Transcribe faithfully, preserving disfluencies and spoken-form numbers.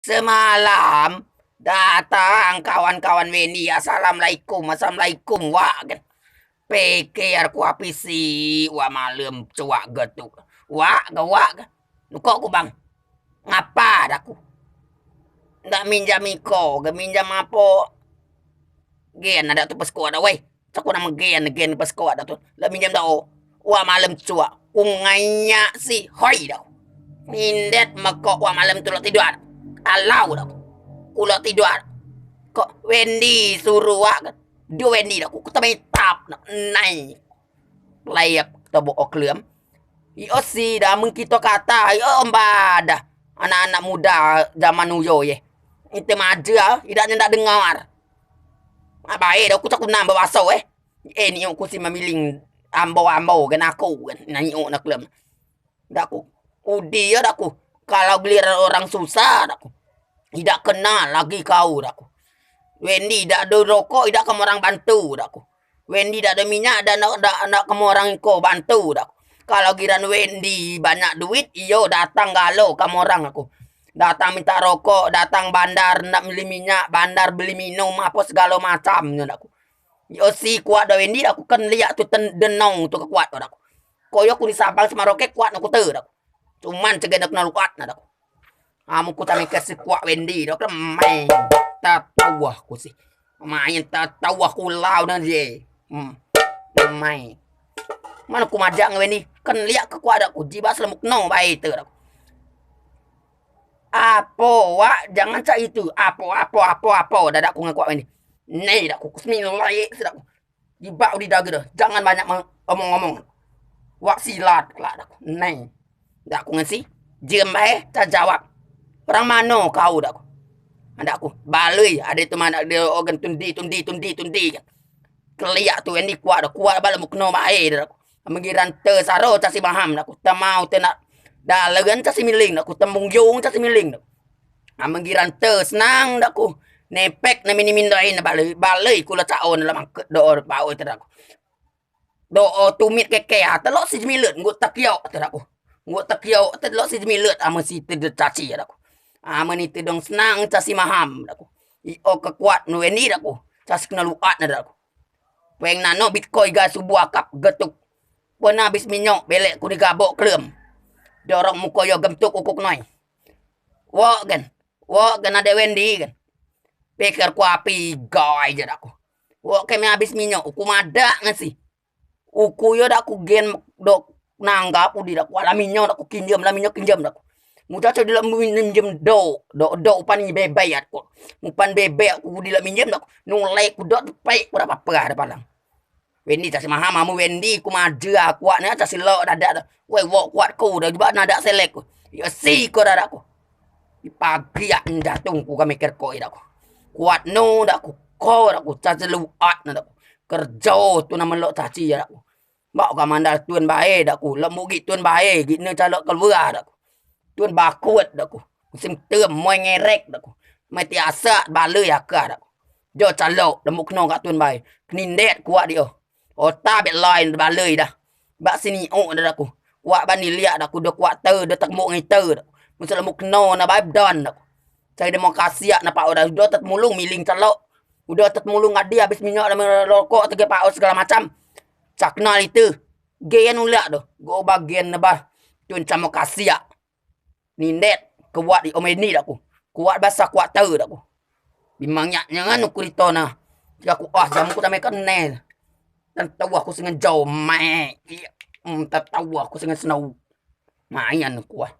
Semalam datang kawan-kawan Wendy, "Assalamualaikum, assalamualaikum," wak gen. Peker ku api si, wak malem cuak getuk. Wak ge, wak ge. Nukok ku bang. Ngapa daku? Ndak minjam iko ge, minjam apo? Gen ade tu pesko ade, weh. Cak ku nak megen, gen pesko ade tu. Lak minjam dak o. Wak malem cuak. Ku ngenyak si, hoi dak. Mindet mekok wak malem tu lak tidua. Alau dak. Ku lak tidua. Kok Wendy suruh wak. Dio Wendy dak. Ku, ku temitap nak nai. Lep tobo oklem. Io si dah mengkito kata, io emba dah. Anak-anak muda zaman uyo ye. Ite maja, idak nyendak dengar. Mak bae dah ku cak ku nambah baso eh. Eh, ni ku si memiling ambau-ambau gen aku gen. Nah, ni nak lem. Dak ku. Udi ya dak ku. Kalau giliran orang susah dak ku. Idak kenal lagi kau dak ku. Wendy dak ada rokok, idak kamu orang bantu dak ku. Wendy dak ada minyak, dak nak, dak, dak kamu orang ko bantu dak ku. Kalau giran Wendy banyak duit, iyo datang galo kamu orang aku. Datang minta rokok, datang bandar nak beli minyak, bandar beli minum, apa segalo macam nyo dak ku. Yo si kuat do Wendy dak ku, kan liak tu ten denong tu kekuat dak ku. Koyo ku di Sabang Semaroke kuat nak ku te dak ku. Cuman cegen nak kena luat na dak ku. Amu ku tami ke si kuat Wendy dak ku, main. Tatawah ku si. Main tatawah ku lau na je. Hmm. Main. Mano ku majak ngen Wendy. Kan liak kekuat dak ku. Jibeak selemuk no bae te dak ku. Apo wak, jangan cak itu. Apo, apo, apo, apo. Dadak ku ngen kuat Wendy. Nei dak ku, ku semilai si dak ku. Jibeak udi dagi dah. Jangan banyak me-, omong-omong. Wak silat kelak dak ku. Nei. Dak ku ngen si. Jem bae, ta jawab. Orang mano kau dak ku. Dak ku. Balui, ade tu manak dio organ tundi, tundi, tundi, tundi. Keliak tu Wendy kuat dah. Kuat bala mukno bae dak ku. Amen giran te saro casi maham dak ku. Temau te nak dalegan casi miling dak ku. Tembung jung casi miling dak ku. Amen giran te senang dak ku. Nepek ne mini mindai ne balei, balei ku la caon la mangket do o bau te dak ku. Do o tumit keke a telok si jemilet ngut tekiok te dak ku. Ngut tekiok te telok si jemilet amen si te de caci dak ku. Amen ite dong senang casi maham dak ku. I o kekuat nu Wendy dak ku. Casi kena luat ne dak ku. Peng nano bitcoin ga subuh akap getuk. Pernah abis minyok belek ku ni gabok kelem. Dorong muko yo gemtuk ukuk noi. Wok gen. Wok gen ade Wendy gen. Peker ku api gai je dak ku. Wok keme abis minyok uku madak ngen si. Uku yo dak ku gen dok nanggap udi dak ku ala minyok dak ku kinjem ala minyok kinjem dak ku. Muda cak dilak minjem do do do upan ni bebek at ku. Upan bebek ku dilak minjem dak ku. Nulek ku dok tepek ku dak apa-apa dak palang. Wendy casi maham amu Wendy ku maja kuat ne casi lok dadak dak. Woi wok kuat ku dak jubak nadak selek ku. Yo si ko dadak ku. Pagi ak jatung ku kami kerko dak ku. Kuat no dak ku ko dak ku casi luat ne dak ku. Kerjo tu nama lok caci dak ku. Bak ka mandal tun bae dak ku. Lok mugi tun bae gik ne calok keluar dak ku. Tun bakut dak ku. Musim tem moi ngerek dak ku. Mati asak balei aka dak ku. Jo calok lembuk keno kak tun bae. Kenindet kuat dio. Ota bek lain balei dah. Bak sini o dak ku. Kuat bani liak dak ku do kuat te do tekmuk ngite dak. Musim lembuk keno na bae bedan dak ku. Cari demokrasi ak napak udah udah tet mulung miling calok. Udah tet mulung adi abis minyak dan rokok tege paus segala macam. Cak kenal itu. Gen ulak do. Go bagian nebah. Tun camo kasiak. Nindet, kuat di omeni dak ku. Kuat basa kuat tau dak ku. Bimang nyak nyangan uku rito na. Tiga ku ah jam ku tamai kenel. Dan tawah ku sengen jau mai. Hmm, tawah ku sengen senau. Mayan ku ah.